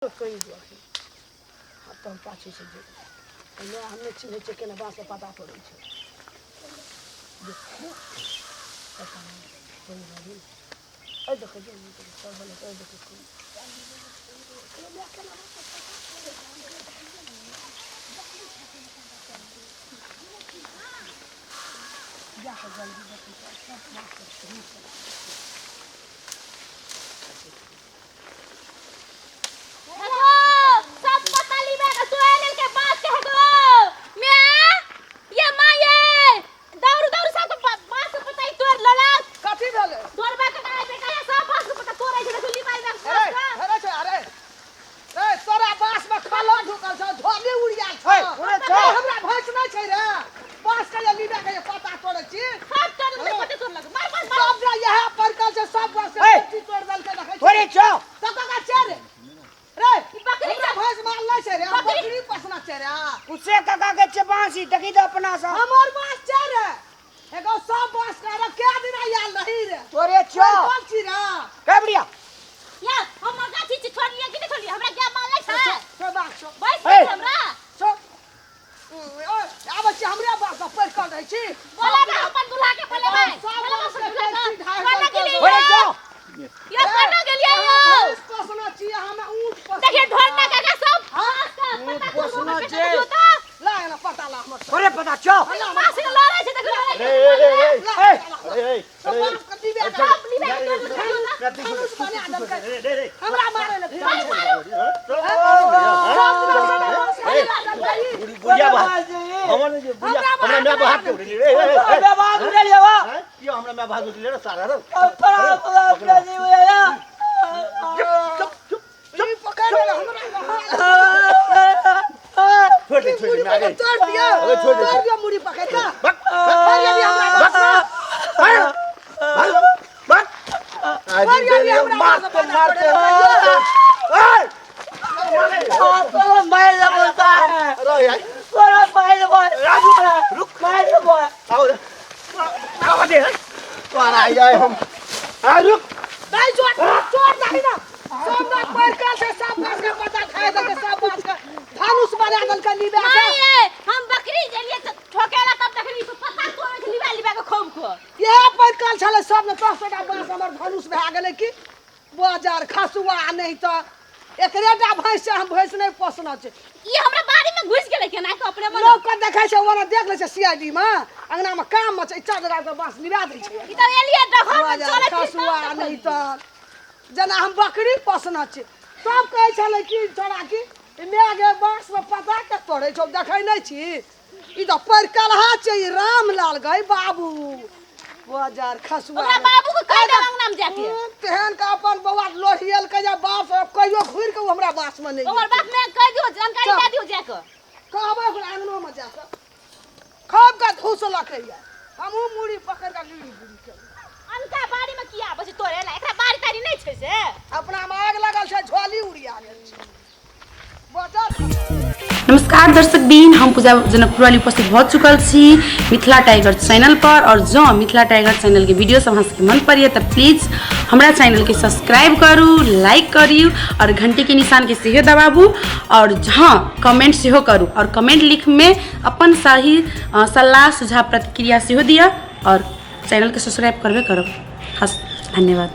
कहि दही आब तऽ हम पाछू से जेबै। एहिमे हम नहि चिन्है छियै केना बाँसके पता पड़ै छै। पता नहि कोन रही। एहि देखै छियै, चढ़ल हेतै, एहि देखै छियै। जा कऽ जल्दी देखै छियै, सब बाँसके शुरू। हेगो सब पता लीबे के तोए लेल के बात के हेगो मैं ये मां ये दौड़ दौड़ सब बांस के पता ही तोड़ लेलक। कथी भेलै? तोड़बा के दाय बेटा ये सब बांस के पता तोड़ै छै, देखो लीबाई में। अरे अरे छै, अरे ए तोरा बांस में खलो ढुकल छौ, झोली उड़ियाल छौ। हे, उड़ै छौ। ए, हमरा भैंस नहि छै रे, बांस के जे लीबे के जे पत्ता तोड़ै छी। सब तोड़ लेलक, पता तोड़लक, मार मार मार। सब जे इएह परकल छै, सब बांस के हे। पत्ती तोड़ देलकै, देखै छी। थोड़े छौ। तो कका छै रे, रे ई बकरी हमरा भैंस मारल नहि छै रे, हम बकरी- बकरी पोसना छै रे। उसे काका के छै बांसी, देखी तो अपना सब। हमर बांस छै रे, एगो सब बांस के रे, कै दिन आयल रही रे? तोरे छौ। कोन छी रे? के बढ़िया। या हम गाछी छी, छोड़लिए कि नहि छोड़लिए? हमरा क्या मारले छै? छौ बांस छौ। बैस हे। हमरा। छौ। आबै छी हमरे बात पर पढ़ि कऽ रहै छी। बोले ना अपन दूल्हा के, बोले भाई सब बोले बात अपन के दूल्हा कैंची के ढाई कोना कर गेलिए? थोड़े छौ। यो कोना गेलिए यो? भैंस पोसना छी हम, ऊँट पोसना। देखिए ढोलना काका सब हाँ? ऊँट पोसना छै। ला एना पता ला हमर। थोड़े पता छौ। बांस के लड़ै छै, देखो लड़ै छै। ए ए ए। ला ए। पता ला। ए ए। सब बाँस के दिबे के सब लीबे के तोड़ लेलक। धनुष बना देलकै। रे रे। हमरा मारे लए फिर बुढ़िया बात हमर नहीं, बुढ़िया हमरा मैं बात के उड़ली रे। ए ए। बात उड़े लिया बा। यो हमरा मैं बात उड़ली रे सारा रे। चुप चुप। ई पकड़ ले हमरा। छोड़ दे, छोड़ दे। मुड़ी मैं आ पकड़ गई। तोड़ दियो। अबे छोड़ दे। तोड़ दियो मुड़ी पकड़ के। बक। मार यदि हमरा बाँस में। बक बक। आज मार यदि हमरा मार बाँस तो में। मार तो। ए अरे यार, राजू रुक, आओ आओ दे तोरा आए हम आ रुक। नहीं, छोड़ छोड़, नहीं ना, सब ना पढ़ के से सब बाँस के पत्ता खाए देलकै, सब बाँस के धनुष बना देलकै लीबे के। नहीं ये हम बकरी जलिए तो ठोकेला तब देखली तो पता तोड़े के लीबे लीबे के खूब को। इएह पैरकल छलै सब ने, 10 टा बाँस हमर धनुष भए गेलै कि बाजार खसुआ। नहि तऽ एकरे टा भैंस छै, हम भैंस नहि पोसना छै। ई हमरा बाड़ी में घुस गेलै केना के अपने मन। लोक के देखै छै, ओना देख लै छै सीआईडी मे, अंगना मे काम मे छै, चल लगा के बाँस लिबा दै छै। ई तऽ एलिए डहर में बाजार चलै। खसुआ नहि तऽ जेना हम बकरी पोसना छै। सब कहै छलै कि छोड़ा कि ई माय गे बाँस मे पता के तोड़ै छौ, देखै नहि छी? ई तऽ पैरकलहा छै ई रामलाल गई बाबू बाजार खसुआ। ओकरा बाबू के कहि देब अंगना में जाके। तेहन के अपन बौआ लोहियल के जे बाप से कहियो घुरि के उ हमरा बाँस मे नहि। ओकर बाप में कहि दियो, जानकारी दे दियो जाके। कहबै ओकरा अंगनो मे जाके खूब के धूस लकैया, हमहूँ मुड़ी पकड़ि के लीड़ी बुड़ी के। अनका बाड़ी में किया आबै छै तोड़े ला? एकरा बाड़ी ताड़ी नहि छै से। अपना मे आगि लगल छै, झोली उड़िया गेल छै बचल। नमस्कार दर्शक बीन, हम पूजा जनकपुर वाली उपस्थित भऽ चुकल छी मिथिला टाइगर चैनल पर। और जँ मिथिला टाइगर चैनल के वीडियो सब अहाँ सबके मन पड़ैए तऽ प्लीज हमरा चैनल के सब्सक्राइब करू, लाइक करू और घंटी के निशान के सेहो दबाबू और हाँ कमेंट सेहो करू और कमेंट लिख में अपन सही सलाह सुझाव प्रतिक्रिया सेहो दिअ और चैनल के सब्सक्राइब करबे करब। हस, धन्यवाद।